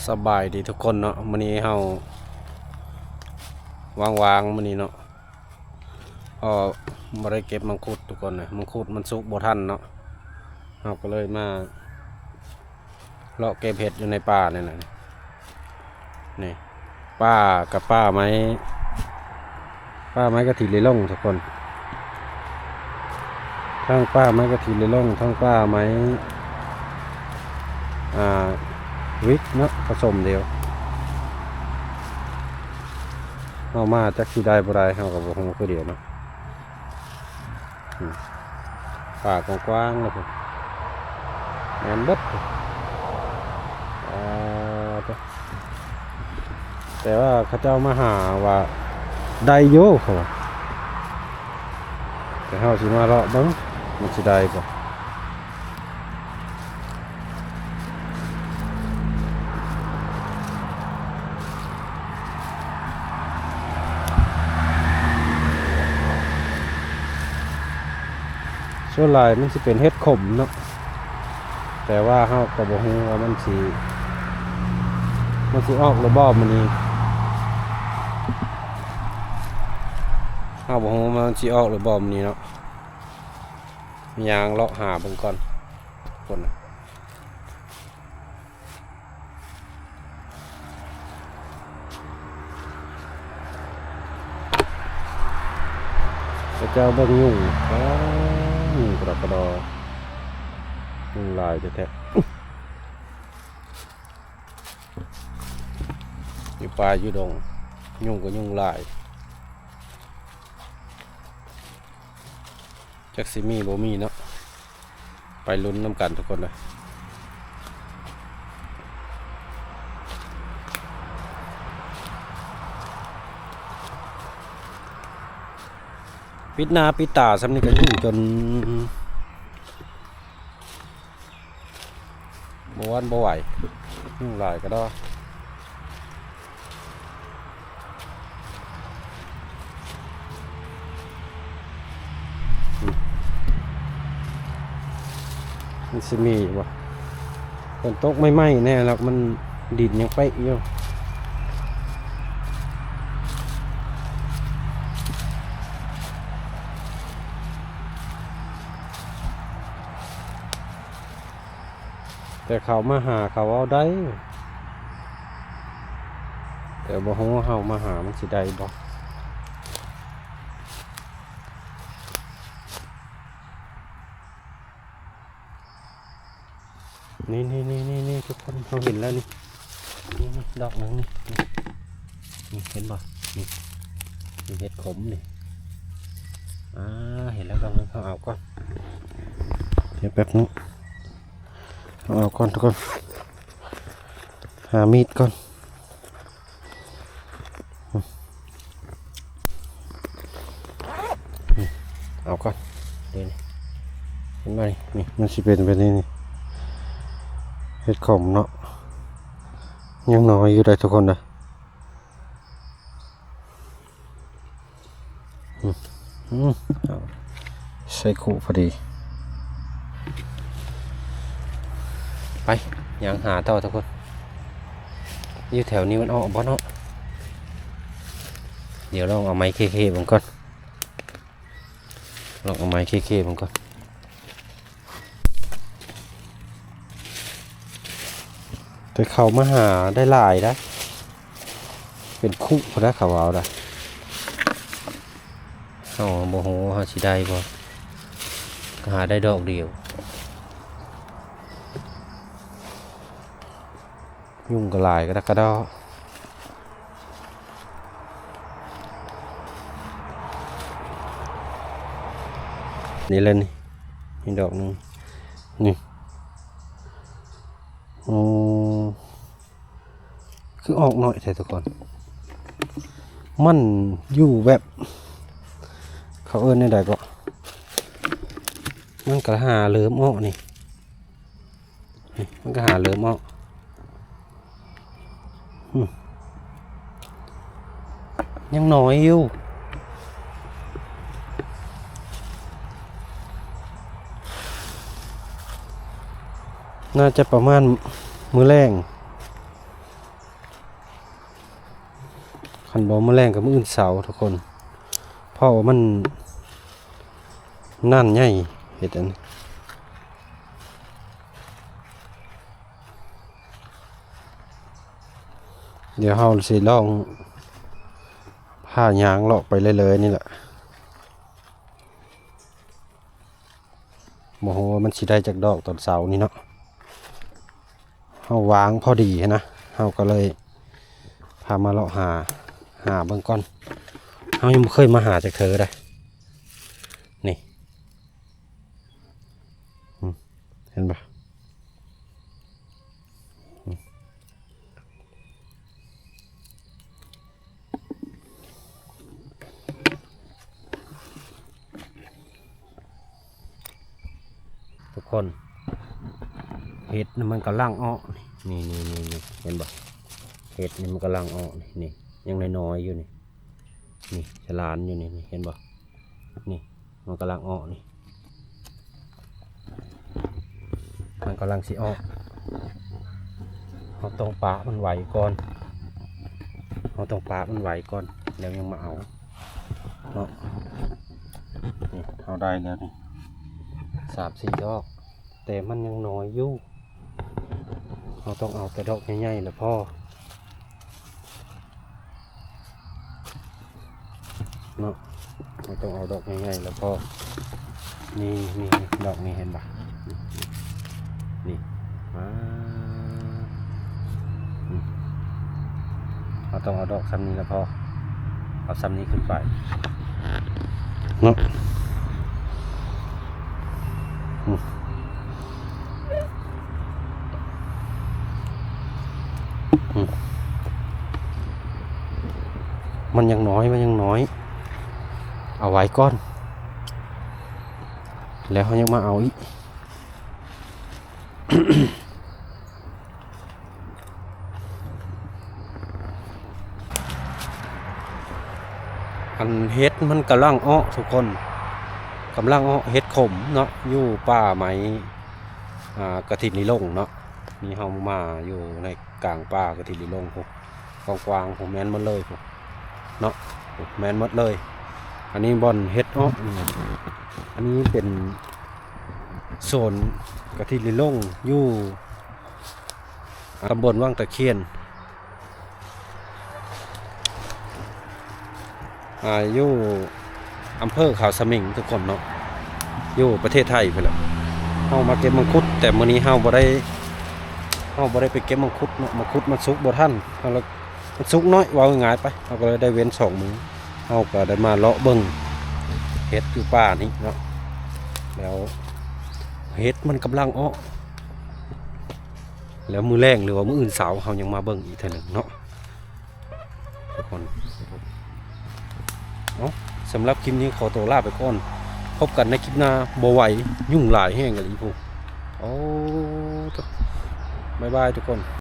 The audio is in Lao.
ສະບາຍດີທຸກຄົນເນາະ, ມື້ນີ້ເຮົາຫວ່າງໆມື້ນີ້ເນາະ ເພາະບໍ່ໄດ້ເກັບມັງຄຸດທຸກຄົນເອີຍ, ມັງຄຸດມັນສຸກບໍ່ທັນເນາະ, ເຮົາກໍເລີຍມາເລາະເກັບເຫັດຢູ່ໃນປ່ານີ້ນະ. ນີ້ ປ່າກັບປ່າໄມ້ ປ່າໄມ້ກະຖິນເລລົງທຸກຄົນ, ທັງປ່າໄມ້ກະຖິນເລລົງ ທັງປ່າໄມ້ ອ່າ ວິກເນາະ ປະສົມດຽວ. ເຮົາມາຈັກຊິໄດ້ບໍ່ໄດ້ ເຮົາກໍບໍ່ຮູ້ຄືດຽວເນາະ. ອືມ ປ່າກວ້າງໆເລີຍພຸ້ນ ແມ່ນເບິດ. ອ່າ ແຕ່ວ່າເຂົາເຈົ້າມາຫາວ່າໄດ້ຢູ່ ເຂົາວ່າ, ແຕ່ເຮົາຊິມາເລາະເບິ່ງ ມັນຊິໄດ້ບໍ່. ສ່ວນຫຼາຍມັນຊິເປັນເຫັດຂົມເນາະ, ແຕ່ວ່າເຮົາກໍບໍ່ຮູ້ວ່າມັນຊິ ມັນຊິອອກຫຼືບໍ່ມື້ນີ້, ເຮົາບໍ່ຮູ້ວ່າມັນຊິອອກຫຼືບໍ່ມື້ນີ້ເນາະ. ຍ່າງເລາະຫາເບິ່ງກ່ອນ ຄົນນະ. ເຈົ້າເບິ່ງຍຸງ ອ້າວ ຍຸງກະດອກກະດໍ ຍຸງຫຼາຍແທ້ໆ ຢູ່ປ່າຢູ່ດົງ ຍຸງກໍຍຸງຫຼາຍ. ຈັກຊິມີບໍ່ມີເນາະ, ໄປລຸ້ນນຳກັນທຸກຄົນເດີ. ປິດໜ້າປິດຕາສ່ຳນີ້ກໍຍຸງຈົນ ບໍ່ຫວັ່ນບໍ່ໄຫວ ຍຸງຫຼາຍກະດອກ. ອືມ ມັນຊິມີຢູ່ບໍ່? ຝົນຕົກໃໝ່ໆແນ່ ແລ້ວມັນ ດິນຍັງເປະຢູ່. ແຕ່ເຂົາມາຫາເຂົາເວົ້າໄດ້, ແຕ່ບໍ່ຮູ້ວ່າເຮົາມາຫາມັນຊິໄດ້ບໍ່. ນີ້ໆໆໆໆ ທຸກຄົນ ເຮົາເຫັນແລ້ວນີ້ ນີ້ໆ ດອກໜຶ່ງນີ້ ນີ້ ນີ້ ເຫັນບໍ່? ນີ້ ນີ້ເຫັດຂົມນີ້ ອ່າ ເຫັນແລ້ວດອກໜຶ່ງ ເຮົາເອົາກ່ອນ ດຽວແປັບໜຶ່ງ ເຮົາເອົາກ່ອນທຸກຄົນ ຫາມີດກ່ອນ. ເອົາກ່ອນ ນີ້ ນີ້ ເຫັນບໍ່ນີ້? ນີ້ ມັນຊິເປັນແບບນີ້ນີ້ ເຫັດຂົມເນາະ ຍັງນ້ອຍຢູ່ເດີທຸກຄົນເດີ. ອືມ ອືມ ເອົາໃສ່ຄຸພໍດີ ໄປ ຍ່າງຫາຕໍ່ທຸກຄົນ ຢູ່ແຖວນີ້ມັນອອກບໍ່ເນາະ? ດຽວລອງເອົາໄມ້ເຄໆເບິ່ງກ່ອນ ລອງເອົາໄມ້ເຄໆເບິ່ງກ່ອນ. ແຕ່ເຂົາມາຫາໄດ້ຫຼາຍໄດ໋ ເປັນຄຸພຸ້ນນະ ເຂົາເວົ້າໄດ໋ ເຮົາບໍ່ຮູ້ວ່າເຮົາຊິໄດ້ບໍ່ ກໍຫາໄດ້ດອກດຽວ. ຍຸງກໍຫຼາຍກະດະກະດໍ. ນີ້ແຫຼະນີ້ ນີ້ດອກໜຶ່ງ ນີ້ ໂອ້ ຄືອອກໜ້ອຍແທ້ທຸກຄົນ ມັນຢູ່ແບບ ເຂົາເອີ້ນແນວໃດເກາະ ມັນກະຫາເລີ່ມອອກນີ້. ນີ້ ມັນກະຫາເລີ່ມອອກ ອືມ ຍັງນ້ອຍຢູ່ ໜ້າຈະປະມານມື້ແລງ ບໍ່ ມື້ແລງກັບມື້ອື່ນເຊົ້າທຸກຄົນ ເພາະວ່າມັນ ນານໃຫຍ່ເຮັດອັນນີ້ ດຽວເຮົາຊິລອງພາຍ່າງເລາະໄປເລື້ອຍໆນີ້ແຫຼະ ບໍ່ຮູ້ວ່າມັນຊິໄດ້ຈັກດອກຕອນເຊົ້ານີ້ເນາະ ເຮົາວາງພໍດີຫັ້ນນະ ເຮົາກໍເລີຍພາມາເລາະຫາ ຫາເບິ່ງກ່ອນ ເຮົາຍັງບໍ່ເຄີຍມາຫາຈັກເທື່ອເດ້ ນີ້ ອືມ ເຫັນບໍ່? ທຸກຄົນ ເຫັດນີ້ມັນກຳລັງອອກ ນີ້ໆໆ ເຫັນບໍ່? ເຫັດນີ້ມັນກຳລັງອອກ ນີ້ ນີ້ ຍັງນ້ອຍໆຢູ່ນີ້ ນີ້ ສະຫຼານຢູ່ນີ້ ນີ້ ເຫັນບໍ່? ນີ້ ມັນກຳລັງອອກນີ້ ມັນກຳລັງຊິອອກ ເຮົາຕ້ອງປະມັນໄວກ່ອນ ເຮົາຕ້ອງປະມັນໄວກ່ອນ ແລ້ວຍັງມາເອົາເນາະ ນີ້ ເຮົາໄດ້ແລ້ວນີ້ ສາມສີ່ດອກ ແຕ່ມັນຍັງນ້ອຍຢູ່ ເຮົາຕ້ອງເອົາແຕ່ດອກໃຫຍ່ໆລະພໍ ເນາະ ເຮົາຕ້ອງເອົາດອກໃຫຍ່ໆ ແລ້ວກໍ ນີ້ ນີ້ ນີ້ ດອກນີ້ເຫັນບໍ່? ນີ້ ມາ ອືມ ເຮົາຕ້ອງເອົາດອກຊ່ຳນີ້ແລ້ວກໍ ເອົາຊ່ຳນີ້ຂຶ້ນໄປ ເນາະ ອືມ. ອືມ ມັນຍັງນ້ອຍ ມັນຍັງນ້ອຍ ເອົາໄວ້ກ່ອນ ແລ້ວເຮົາຍັງມາເອົາອີກ ອັນເຫັດມັນກຳລັງອອກທຸກຄົນ ກຳລັງອອກເຫັດຂົມເນາະ ຢູ່ປ່າໄມ້ ອ່າ ກະທິນລິລົງເນາະ ນີ້ເຮົາມາຢູ່ໃນກາງປ່າກະທິນລິລົງພຸ້ນ ກວ້າງໆພຸ້ນ ແມ່ນໝົດເລີຍພຸ້ນເນາະ ແມ່ນໝົດເລີຍ ອັນນີ້ບ່ອນເຫັດອອກ ອັນນີ້ເປັນ ສວນກະທິນລິລົງ ຢູ່ ອ່າ ຕຳບົນວັງຕະຄຽນ ອ່າ ຢູ່ອຳເພີຂາວສະໝິງທຸກຄົນເນາະ ຢູ່ປະເທດໄທພຸ້ນແຫຼະ ເຮົາມາເກັບມັງຄຸດ ແຕ່ມື້ນີ້ເຮົາບໍ່ໄດ້ ເຮົາບໍ່ໄດ້ໄປເກັບມັງຄຸດເນາະ ມັງຄຸດມັນສຸກບໍ່ທັນ ເຮົາລະ ມັນສຸກນ້ອຍ ເວົ້າງ່າຍໆໄປ ເຮົາກໍເລີຍໄດ້ເວັ້ນສອງມື້ ເຮົາກໍໄດ້ມາເລາະເບິ່ງເຫັດຢູ່ປ່ານີ້ເນາະ ແລ້ວເຫັດມັນກຳລັງອອກ ແລ້ວມື້ແລງ ຫຼືວ່າມື້ອື່ນເຊົ້າ ເຮົາຍັງມາເບິ່ງອີກເທື່ອໜຶ່ງເນາະ ທຸກຄົນ ເອົາ ສຳລັບຄລິບນີ້ຂໍຕົວລາໄປກ່ອນ ພົບກັນໃນຄລິບໜ້າ ບໍ່ໄຫວ ຍຸງຫຼາຍແຮງອີ່ຫຼີພຸ້ນ ໂອ້ ບາຍບາຍທຸກຄົນ.